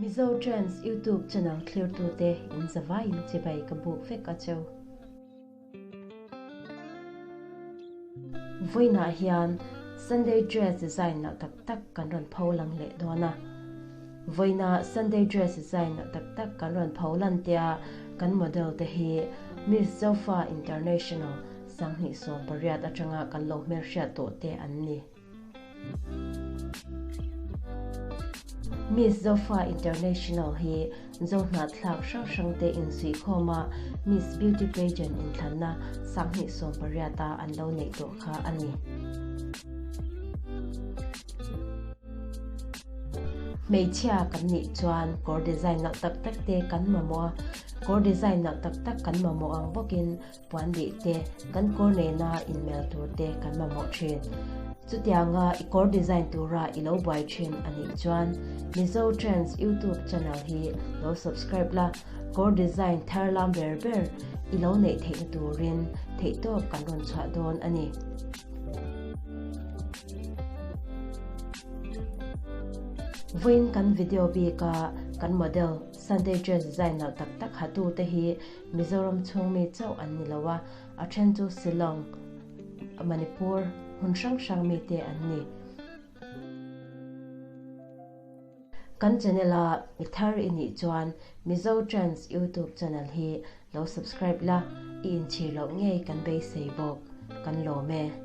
Mizo Trends YouTube channel thlirtute in zavaiin chibai ka buk vek a cheu. Vawiinah hian Sunday dress design loh tak tak kan rawn pho lang leh dawn a. Vawiina Sunday dress design loh tak tak kan rawn pho lan tia kan model te hi Miss Zofa International 2018 atanga kan lo hmelhriat tawh te an ni. Miss Zofa International hi Zo hnahthlak hrang hrangte insuihkhawm a Miss Beauty Pageant inthlanna 2018 a an lo neih tawh kha a ni. Hmeichhia kan nih chuan kawr design nalh tak tak te kan mamawh a, kawr design nalh tak tak kan mamawh ang bawkin Puan lih te, kan kawr nena inmel tur te kan mamawh thin. Chutianga i kawr design tura i lo buai thin a nih chuan Mizo Trends YouTube channel hi lo subscribe la, kawr design thar lam ber ber i lo neih theihna turin theihtawp kan rawn chhuah dawn a ni. Vawiin kan video bika kan model Sunday dress design nalh tak tak hatu te hi Mizoram chhung mi chauh an ni lo a, a then chu Shillong, Manipur hmun hrang hrang mite an ni. Kan channel a mi thar i nih chuan Mizo Trends YouTube channel hi lo subscribe la, i inchhir loh ngei kan beisei bawk. Kan lawm e.